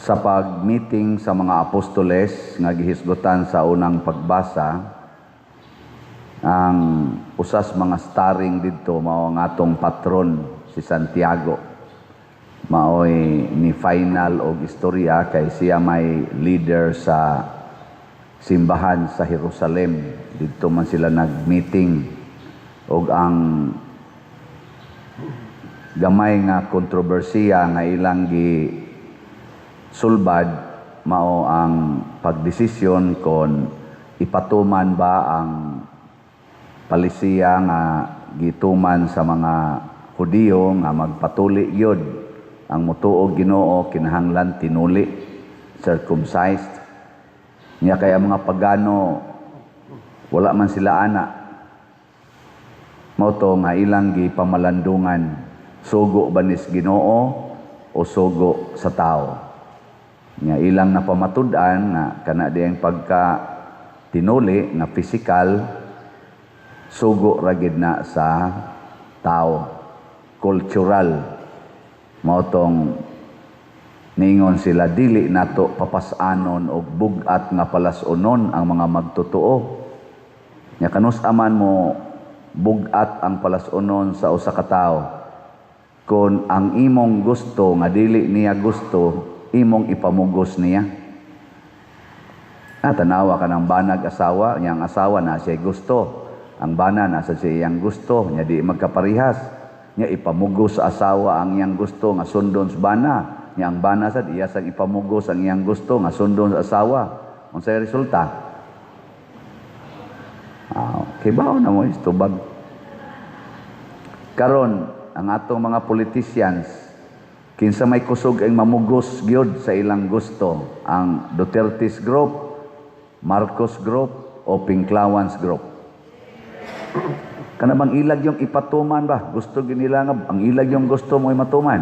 Sa pag-meeting sa mga apostoles nga gihisgutan sa unang pagbasa, ang usas mga starring didto mao ang atong patron, si Santiago. Maoy ni final og istorya kay siya may leader sa simbahan sa Jerusalem. Didto man sila nag-meeting og ang gamay nga kontrobersiya nga ilang gi sulbad mao ang pagdesisyon kon ipatuman ba ang palisiya nga gituman sa mga Hudiyo nga magpatuli gyud ang mutuo Ginoo, kinahanglan tinuli, circumcised. Nya kay ang mga pagano, wala man sila ana. Mao to nga ilang gipamalandungan, sugo ba nis Ginoo o sugo sa tao? Nya ilang napamatud-an nga kana diyang pagka tinuli nga physical, sugo ra gid na sa tao, cultural. Mao tong niingon sila, dili nato papas-anon og bug-at nga palas-unon ang mga magtotoo. Nya kanus aman mo bug-at ang palas-unon sa usa ka tawo kon ang imong gusto nga dili niya gusto, imong ipamugos niya? Ah, tanawa ka ng banag asawa, nya ang asawa na siya gusto. Ang bana nasa siya iyang gusto, nya di magkaparihas. Nya ipamugos sa asawa ang iyang gusto nga sundon sa bana. Nya ang bana sad iya sang ipamugos ang iyang gusto nga sundon sa asawa. Unsay resulta? Ah, kibaw na mo istubag. Karon, ang atong mga politicians, kinsa may kusog ang mamugos gyud sa ilang gusto? Ang Duterte's group, Marcos group, o Pinklawans group? Kana bang ilag yung ipatuman ba? Gusto gyud nila nga ang ilag yung gusto mo ay matuman.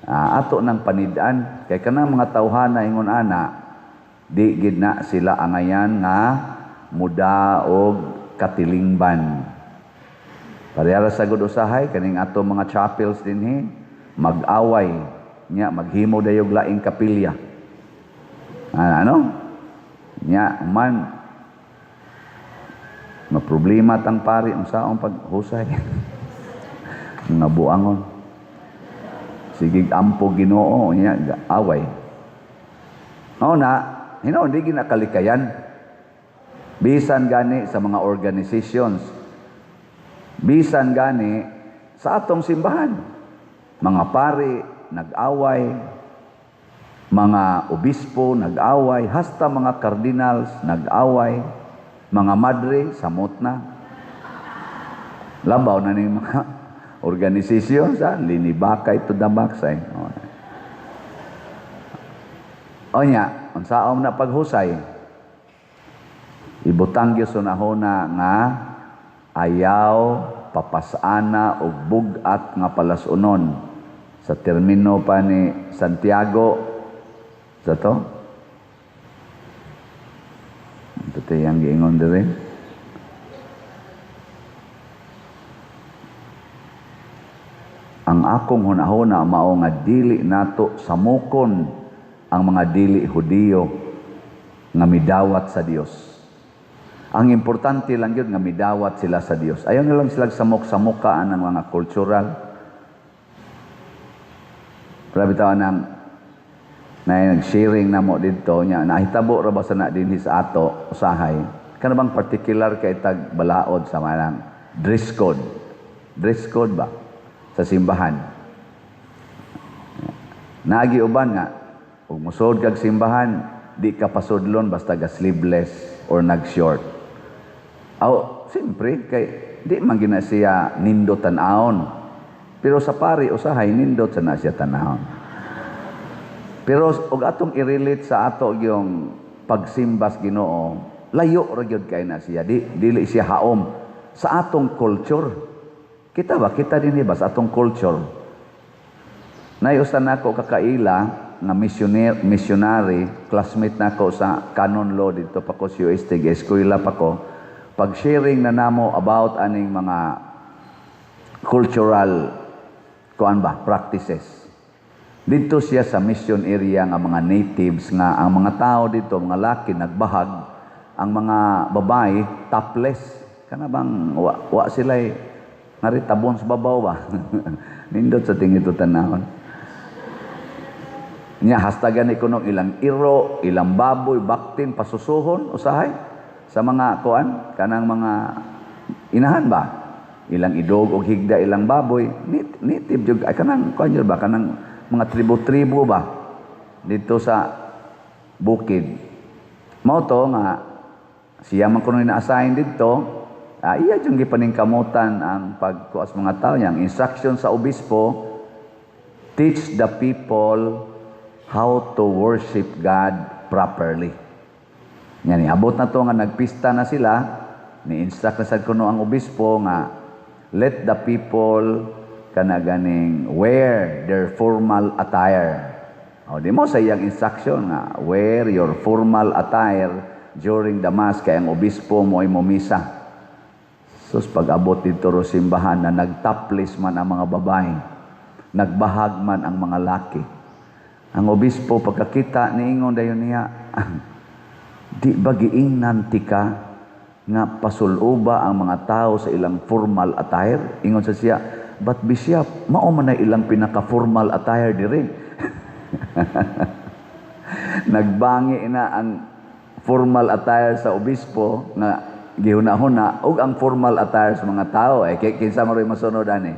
Ah, ato nang panid-an kay kanang mga tawhana ingon ana, di gid na sila angayan nga muda og katilingban. Parehara sa gud usahay kaning ato mga chapels dinhi mag-away, nya maghimo dayog laing kapilya. Ah, ano? Nya man maproblema tang pari, unsaon paghusay? Nga buangon. Sige, ampo Ginoo, nya away. Mao na, hinoon di ginakalikayan. Bisan gani sa mga organizations, bisan gani sa atong simbahan, mga pari nag-away, mga obispo nag-away, hasta mga cardinals nag-away, mga madre samot na. Labaw na ning mga organisasyon sa linibakay to the max ay. O nya, unsaon na paghusay? Ibutang gyud sunahona nga ayaw papasana og bug-at nga palasunon. Sa termino pa ni Santiago, sa to? Ito yung giingon diri. Ang akong hunahuna mao nga dili nato samukon ang mga dili Hudiyo nga midawat sa Dios. Ang importante lang yun nga midawat sila sa Dios. Ayaw na lang sila samok-samuka ang mga cultural. Pero bitaw nang na nag-sharing na mo dito nya, nahitabo ra ba sa na dinhi sa ato usahay kana bang particular kay tag balaod sa manang dress code? Dress code ba sa simbahan? Naagi uban nga ug mosud kag simbahan, di ka pasudlon basta ga sleeveless or nag-short. Aw, siyempre kay di man gina siya nindot tan-awon. Pero sa pari usahay nindot sa na siya tan-awon. Pero og atong i-relate sa ato yung pagsimbas Ginoo, layo ra gyud kay na siya, di dili siya haom sa atong culture. Kita ba kita dinhi ba sa atong culture? Nayusan nako kakaila nga missionary, classmate nako sa canon law dito pa ko sa UST, eskwela pa ko. Pag sharing na namo about aning mga cultural kuan ba practices. Dito siya sa mission area nga mga natives nga ang mga tao dito, mga laki nagbahag, ang mga babae topless. Kana bang wa sila ngari tabon sa babaw ba? Nindot sa tingito tanahon. Nya hastagan ni kuno ilang iro, ilang baboy, baktin, pasusuhon usahay sa mga kuan kanang mga inahan ba? Ilang idog og higda ilang baboy, native jud ay kanang kuan jud ba, kanang mga tribo-tribo ba dito sa bukid. Mao to nga siya man kuno ina-assign didto, iya jud gipaningkamutan ang pagkuas mga tao niyang instruction sa obispo, teach the people how to worship God properly. Yan, abot na to nga nagpista na sila, ni-instruct na sad kuno ang obispo nga let the people kana ganing wear their formal attire. O di mo sa iyang instruction nga wear your formal attire during the Mass kay ang obispo mo ay momisa. Sus, pag-abot dito ro simbahan na nagtopless man ang mga babae, nagbahag man ang mga laki. Ang obispo pagkakita niingon dayon niya, "Di ba giingnan tika nga pasuluba ang mga tao sa ilang formal attire?" Ingon sa siya, "But bishop, mao man na ilang pinaka-formal attire diri." Nagbangi na ang formal attire sa obispo nga gihuna-huna ug ang formal attire sa mga tao, eh kinsa man ro'y masunod ani?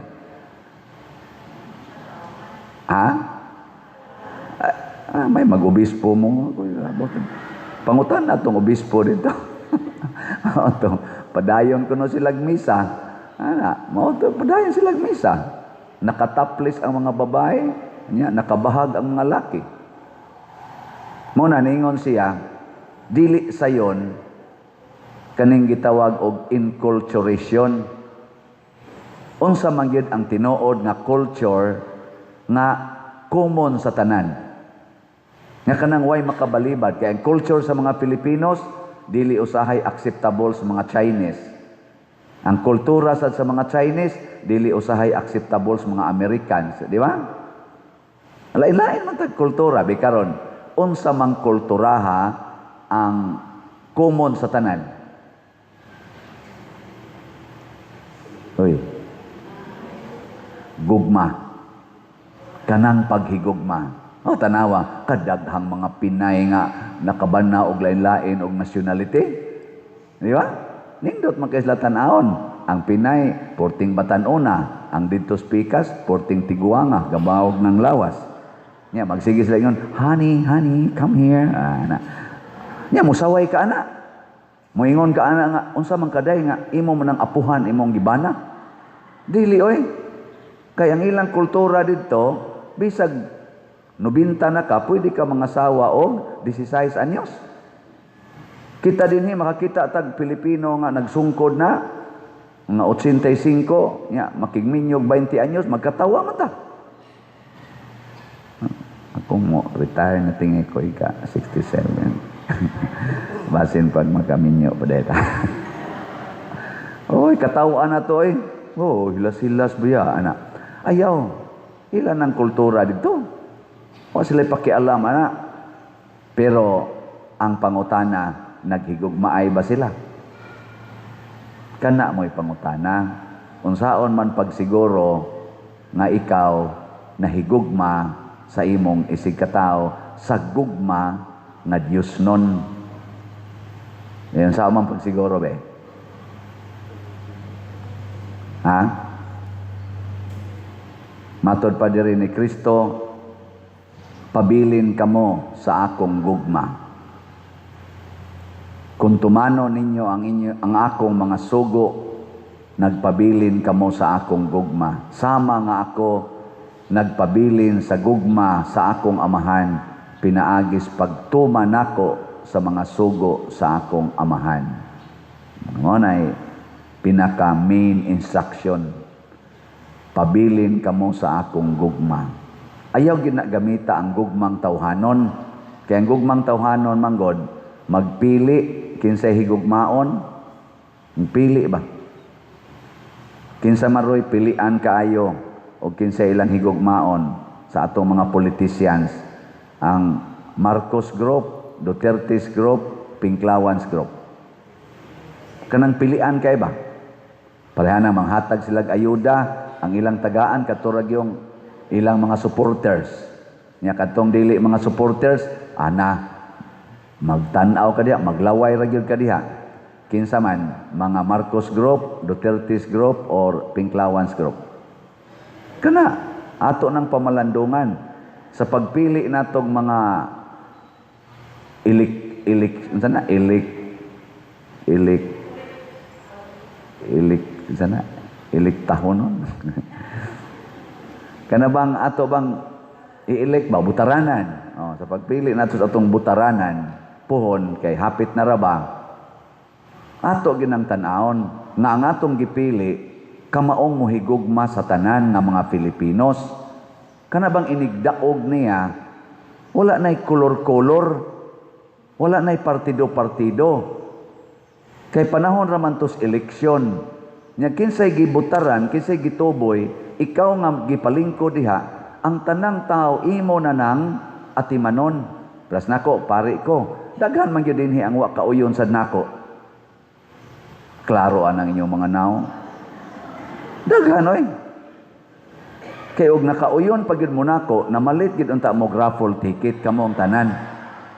Ha? Ah, may mag-obispo mo. Pangutan na tong obispo dito. Ato, padayon kuno silag misa. Ana, mao to, padayon silag misa. Nakataplis ang mga babae, nya nakabahag ang mga laki. Mo na ningon siya, dili sayon kaning gitawag og inculturation. Unsa man gyud ang tinuod nga culture nga common sa tanan? Nga kanang way makabalibad kay ang culture sa mga Filipinos dili usahay acceptable sa mga Chinese. Ang kultura sad sa mga Chinese dili usahay acceptable sa mga Americans, di ba? Lain-lain man tag kultura bikaron unsa mang kulturaha ang common sa tanan? Uy. Gugma. Kanang paghigugma. O tanawa, kadaghang mga Pinay nga nakabana og lain-lain og nationality. Di ba? Nindot man kay sila tan-awon. Ang Pinay, porting batan-ona. Ang didto pikas, porting tiguanga, gabawog ng lawas. Nya, magsige sila ingon, "Honey, honey, come here." Ah, na. Nya, musaway ka ana. Moingon ka ana nga, unsa man kaday nga, imo man ang apuhan, imong gibana. Dili, oy. Kay ang ilang kultura didto, bisag 90 na ka, pwede ka mangasawa og 16 anyos. Kita dinhi makakita tag Pilipino nga nagsungkod na mga 85, nya makigminyog 20 anyos, magkatawa man ta. Ako mo retire na tingi ko ika 67. Basin pag makaminyo pa deta. Oy, katawaan na to eh. Oh, hilas-hilas ba ana. Ayaw. Ilan ang kultura dito. Wa sila pakialam ana. Pero ang pangutana, naghigugmaay ba sila? Kana mo'y pangutana. Unsaon man pagsiguro nga ikaw nahigugma sa imong isig katawo sa gugma nga Dios nun? Yan sa man pagsiguro be. Ha? Matod pa diri ni Kristo, "Pabilin kamo sa akong gugma. Kung tumano ninyo ang akong mga sugo, nagpabilin kamo sa akong gugma. Sama nga ako nagpabilin sa gugma sa akong amahan, pinaagis pagtuma nako sa mga sugo sa akong amahan." Mao nay pinaka main instruction. Pabilin kamo sa akong gugma. Ayaw ginagamita ang gugmang tawhanon. Kaya ang gugmang tawhanon manggod, magpili kinsay higugmaon. Pili ba? Kinsa maroy pilian kaayo o kinsay ilang higugmaon sa atong mga politicians, ang Marcos Group, Duterte's Group, Pinklawans Group. Kanang pilian kay ba? Pareha na manghatag silag ayuda, ang ilang tagaan katurag yung ilang mga supporters. Nya kadtong dili mga supporters, ana magtan-aw ka diha, maglaway ra gyud ka diha. Kinsa man, mga Marcos Group, Duterte's Group or Pinklawans Group. Kana ato ng pamalandungan sa pagpili natong mga ilik ilik unsa na ilik ilik ilik unsa na iliktahonon. Kana bang ato bang i-elect ba butaranan? Oh, sa pagpili nato sa atong butaranan puhon kay hapit na ra ba, ato ginang tan-awon nga ang atong gipili kamaong mohigugma sa tanan nga mga Filipinos. Kana bang inigdaog niya, wala na'y kolor-kolor, wala na'y partido-partido. Kay panahon ra man tos eleksyon nya, kinsay gibutaran, kinsay gituboy, ikaw nga gipalingkod diha, ang tanang tao imo na nang atimanon. Plus nako, pari ko, daghan man gyud dinhi ang wa kauyon sad nako. Klaro anang inyong mga naw. Daghan oy. Kay og nakauyon pa gyud mo nako, namalit gyud unta mo raffle ticket kamo ang tanan.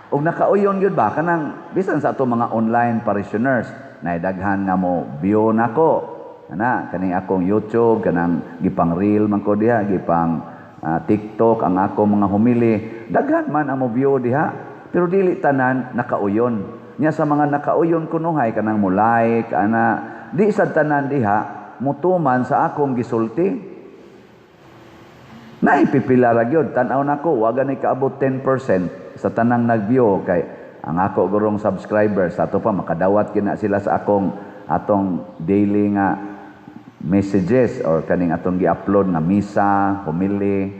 Og nakauyon gyud ba kanang bisan sa ato mga online parishioners, nay daghan nga mo view nako. Ana kaning akong YouTube, kanang gipang reel man ko diha, gipang TikTok ang ako mga homily, daghan man ang mo view diha, pero dili tanan nakauyon. Nya sa mga nakauyon kunuhay kanang mo like ana, di sad tanan diha mutuman sa akong gisulti. Naipipila ra gyud, tan-aw nako, wa gani kaabot 10% sa tanang nag-view, kay ang ako gurong subscribers ato pa makadawat kina sila sa akong atong daily nga messages or kaning atong gi-upload nga misa, homily.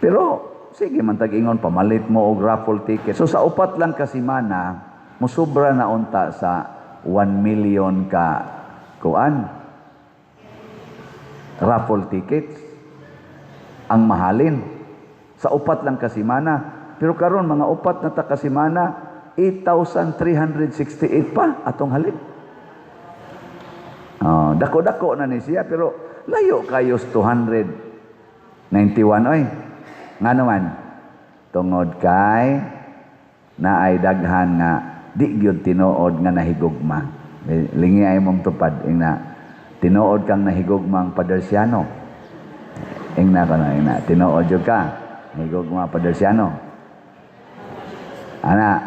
Pero sige man tag-ingon pamalit mo og raffle ticket. So sa 4 lang ka semana, musubra na unta sa 1 million ka kuan raffle tickets ang mahalin sa 4 lang ka semana. Pero karon mga 4 na ta ka semana, 8,368 pa atong halin. Oh, dako-dako na ni siya, pero layo kayo sa 291 oy. Nga naman tungod kay naay daghan nga di gyud tinuod nga nahigugma. Lingi ay mong tupad ing na tinuod kang nahigugma ang Padersiano. Ing na ka na, ing na tinuod jud ka nahigugma Padersiano. Ana,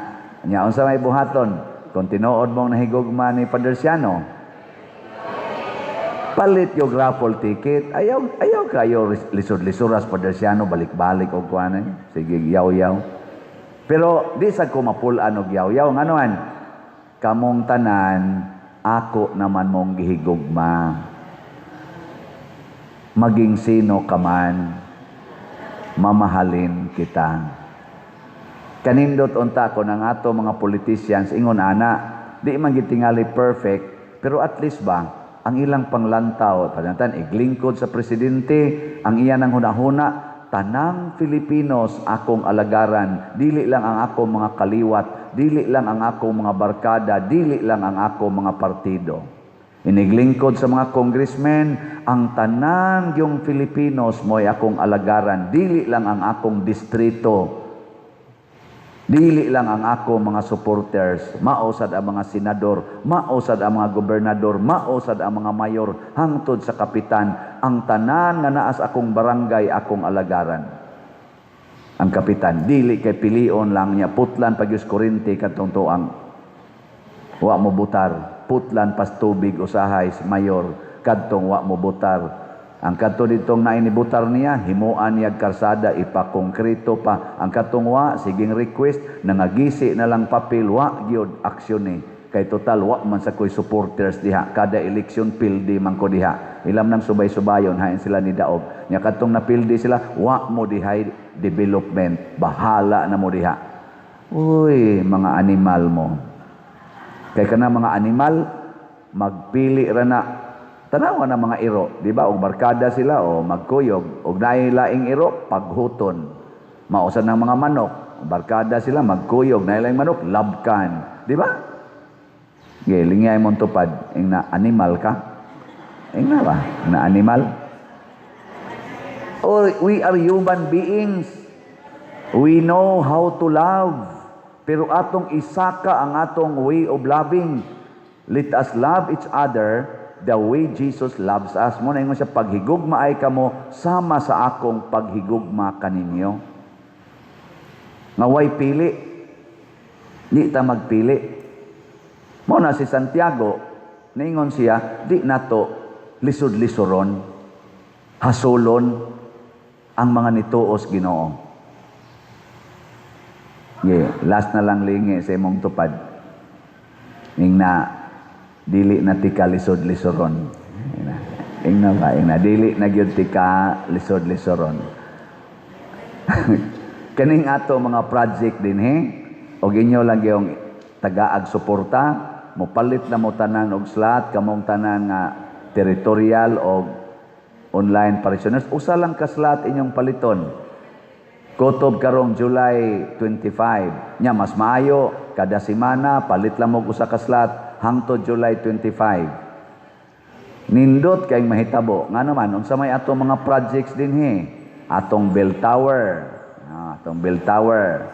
nya unsa may buhaton kung tinuod mong nahigugma ni Padersiano? Palit yung raffle ticket. Ayaw, ayaw kayo lisod-lisuras Padersiano, balik-balik og kuanan. Sige, yaw-yaw. Pero di sa ko mapulaan og yaw-yaw. Nganoan? Kamong tanan, ako naman mong gihigugma. Maging sino ka man, mamahalin kita. Kanindot unta ko ng ato mga politicians, ingon ana, di man gitingali perfect, pero at least ba, ang ilang panglantaw, panantan, iglingkod sa presidente, ang iya ng hunahuna, tanang Filipinos akong alagaran, dili lang ang akong mga kaliwat, dili lang ang akong mga barkada, dili lang ang akong mga partido. Iniglingkod sa mga congressmen, ang tanan yung Filipinos mo'y akong alagaran, dili lang ang akong distrito, dili lang ang ako mga supporters, mao sad ang mga senador, mao sad ang mga gobernador, mao sad ang mga mayor, hangtod sa kapitan, ang tanan nga naas akong barangay akong alagaran. Ang kapitan, dili kay pilion lang niya, putlan pag kurente katong tuang. Wa mo butar, putlan pas tubig usahay mayor, kadtong wa mo butar. Ang kadto ditong nainibutar niya, himuan niya karsada, ipakongkrito pa. Ang kadtong wa, siging request, nangagisi na lang papel, wa gyud aksyon ni. Kay total, wa man sa ko'y supporters diha. Kada eleksyon, pildi man ko diha. Ilam nang subay-subayon, hain sila ni daog. Nya kadtong napildi sila, wa mo dihay development. Bahala na mo diha. Uy, mga animal mo. Kay kana mga animal, magpili ra na. Tanawa na mga iro, di ba? Og barkada sila o magkuyog, og naay laing iro, paghuton. Mao sad ng mga manok, barkada sila magkuyog, naay laing manok, labkan, di ba? Ge, lingay mong tupad, ing na animal ka. Ing na ba? Na animal? Or we are human beings. We know how to love. Pero atong isaka ang atong way of loving. Let us love each other the way Jesus loves us. Mao na ingon siya, "Paghigugmaay kamo sama sa akong paghigugma kaninyo." Nga way pili. Di ta magpili. Mao na si Santiago, ningon siya, di nato lisod-lisoron, hasulon ang mga nituos Ginoo. Yeah, last na lang, lingi sa imong tupad. Ing na dili na tika lisod-lisoron. Ing na ba, ing na dili na gyud tika lisod-lisoron. Kaning ato mga project dinhi, og inyo lang yung tagaag suporta, mopalit na mo tanan og slot kamong tanan nga territorial og online parishioners, usa lang ka slot inyong paliton. Kutob karong July 25. Nya mas maayo kada semana palit lang mo usa ka slot hangtod July 25. Nindot kay mahitabo. Nga naman unsa may ato mga projects dinhi? Atong bell tower. Ah, atong bell tower.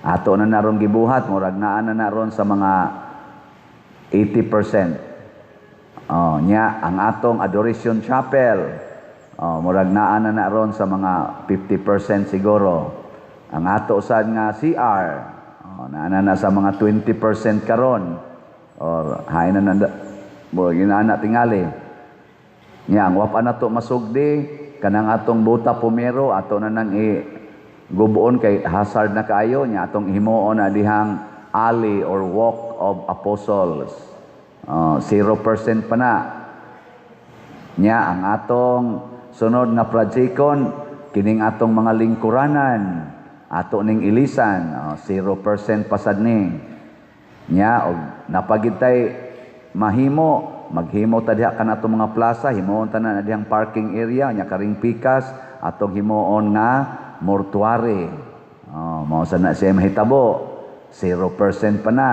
Ato na naron gibuhat, murag naa na naron sa mga 80%. Oh, nya ang atong Adoration Chapel. Oh, murag naa na naron sa mga 50% siguro. Ang ato sad nga CR, oh, naa na na sa mga 20% karon. Or hain na na murag inana tingali. Nya ang wa pa nato masugdi kanang atong buta pumero, ato na nang i guboon kay hazard na kaayo. Nya atong himuon na dihang alley or Walk of Apostles. 0% pa na. Nya ang atong sunod nga projecton, kining atong mga lingkuranan, ato ning ilisan, 0% pasad ni. Nya og napagitay mahimo, maghimo ta diha kan atong mga plaza, himuon ta na dihang parking area, nya karing pikas atong himuon nga mortuary. Oh, mao sa na siya mahitabo. 0% pa na.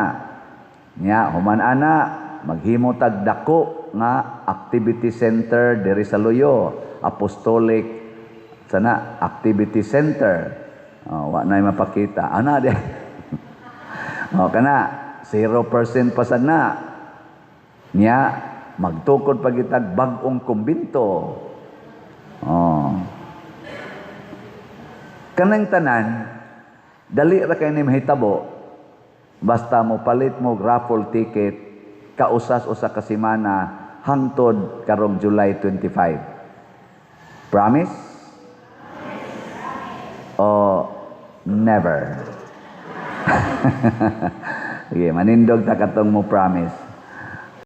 Nya human ana maghimo tag dako nga activity center diri sa Luyo, Apostolic sana activity center. Oh, wa na mapakita. Ana di. Oh, kana 0% pa sad na. Nya magtukod pa gitag bag-ong kumbinto. Oh. Kanang tanan dali ra kay ni mahitabo basta mo palit mo raffle ticket kausas usa ka semana hangtod karong July 25. Promise? O never? Sige, manindog ta katong mo promise.